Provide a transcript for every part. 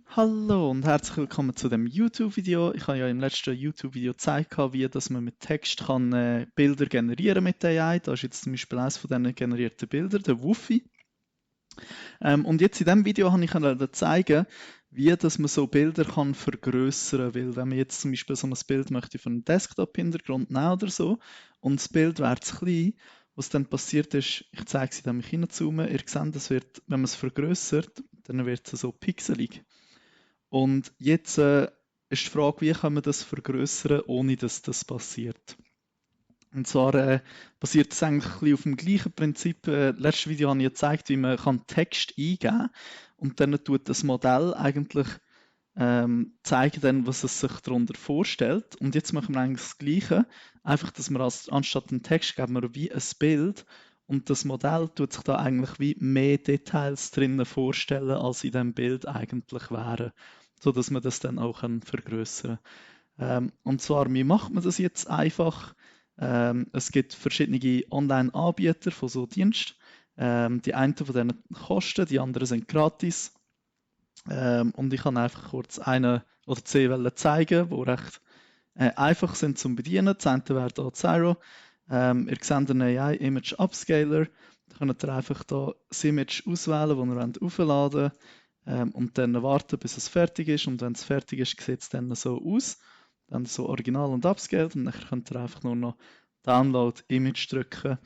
Hallo und herzlich willkommen zu dem YouTube-Video. Ich habe ja im letzten YouTube-Video gezeigt, wie dass man mit Text kann, Bilder generieren mit der AI. Da ist jetzt zum Beispiel eines von diesen generierten Bildern, der Wuffi. Und jetzt in diesem Video habe ich Ihnen zeigen, wie dass man so Bilder kann vergrößern. Weil wenn man jetzt zum Beispiel so ein Bild möchte von einem Desktop-Hintergrund nehmen oder so und das Bild wäre zu klein, was dann passiert ist, ich zeige es, indem ich hineinzoome, ihr seht, es wird, wenn man es vergrößert, dann wird es so pixelig. Und jetzt ist die Frage, wie kann man das vergrößern, ohne dass das passiert. Und zwar basiert es eigentlich ein bisschen auf dem gleichen Prinzip. Letztes Video habe ich ja gezeigt, wie man kann Text eingeben kann und dann tut das Modell eigentlich zeigen dann, was es sich darunter vorstellt. Und jetzt machen wir eigentlich das Gleiche, einfach, dass wir anstatt einen Text geben wir wie ein Bild und das Modell tut sich da eigentlich wie mehr Details drinnen vorstellen, als in dem Bild eigentlich wären, so dass man das dann auch vergrößern kann. Und zwar, wie macht man das jetzt einfach? Es gibt verschiedene Online-Anbieter von so Diensten. Die einen von denen kosten, die anderen sind gratis. Und ich kann einfach kurz eine oder zwei Wellen zeigen, die recht einfach sind zum Bedienen. Das eine wäre hier Zyro. Ihr seht einen AI Image Upscaler. Da könnt ihr einfach hier das Image auswählen, das ihr aufladen wollt. Und dann warten, bis es fertig ist. Und wenn es fertig ist, sieht es dann so aus. Dann so original und upscaled. Und dann könnt ihr einfach nur noch Download Image drücken.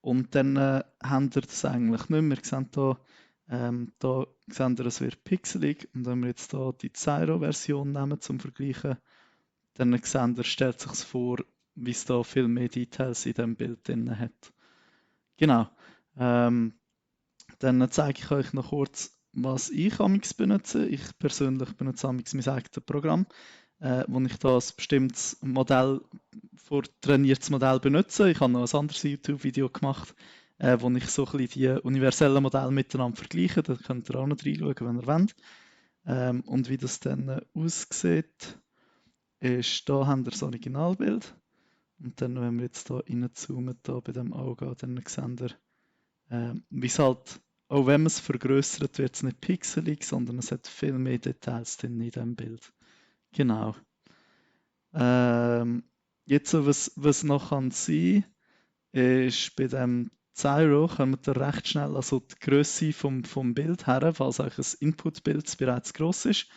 Und dann habt ihr das eigentlich nicht mehr. Ihr seht hier, da seht ihr, es wird pixelig. Und wenn wir jetzt hier die Zyro-Version nehmen zum Vergleichen, dann seht ihr, stellt sich vor, wie es da viel mehr Details in dem Bild drin hat. Genau. Ähm, Dann zeige ich euch noch kurz, was ich amigs benutze. Ich persönlich benutze amigs mein eigenes Programm, wo ich da ein bestimmtes Modell, vortrainiertes Modell benutze. Ich habe noch ein anderes YouTube-Video gemacht, wo ich so ein bisschen die universellen Modelle miteinander vergleiche. Da könnt ihr auch noch reinschauen, wenn ihr wollt. Und wie das dann aussieht, ist, da haben wir das Originalbild. Und dann, wenn wir jetzt hier reinzoomen, da bei dem Auge, dann seht ihr, wie es halt, auch wenn man es vergrößert, wird es nicht pixelig, sondern es hat viel mehr Details drin in diesem Bild. Genau. Ähm, Jetzt, so, was noch kann sein, ist bei dem Zyro kommt ihr recht schnell also die Größe vom Bild her, falls euch ein Inputbild bereits groß ist.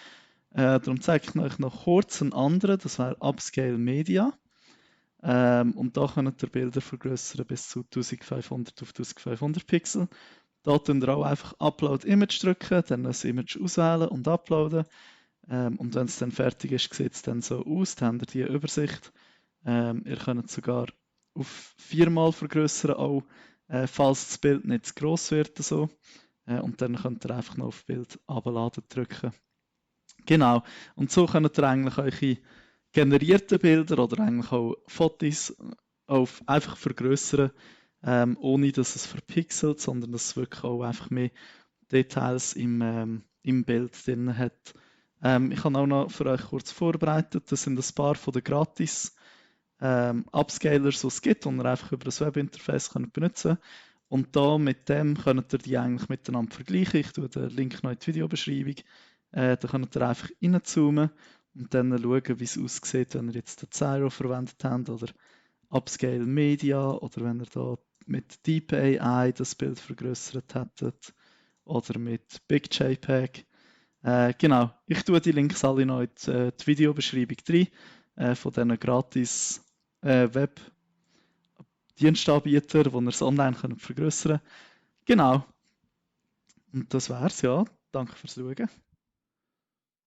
Darum zeige ich euch noch kurz einen anderen, das wäre Upscale Media. Und da könnt ihr Bilder vergrößern bis zu 1500 auf 1500 Pixel. Da könnt ihr auch einfach Upload Image drücken, dann das Image auswählen und uploaden. Und wenn es dann fertig ist, sieht es dann so aus. Dann habt ihr die Übersicht. Ihr könnt es sogar auf 4-mal vergrößern, auch falls das Bild nicht zu gross wird. So. Und dann könnt ihr einfach noch auf Bild abladen drücken. Genau. Und so könnt ihr eigentlich eure generierten Bilder oder eigentlich auch Fotos auf einfach vergrößern, ohne dass es verpixelt, sondern dass es wirklich auch einfach mehr Details im Bild drin hat. Ich habe auch noch für euch kurz vorbereitet, das sind ein paar von den gratis Upscalers, die es gibt, die ihr einfach über das Webinterface könnt benutzen könnt. Und da mit dem könnt ihr die eigentlich miteinander vergleichen. Ich tue den Link noch in die Videobeschreibung. Da könnt ihr einfach reinzoomen und dann schauen, wie es aussieht, wenn ihr jetzt den Zyro verwendet habt oder Upscale Media oder wenn ihr da mit Deep AI das Bild vergrößert hättet oder mit Big JPEG. Genau, ich tue die Links alle noch in die Videobeschreibung rein von diesen gratis Web-Dienstanbietern, wo ihr es online könnt vergrößern könnt. Genau, und das wär's, ja. Danke fürs Schauen.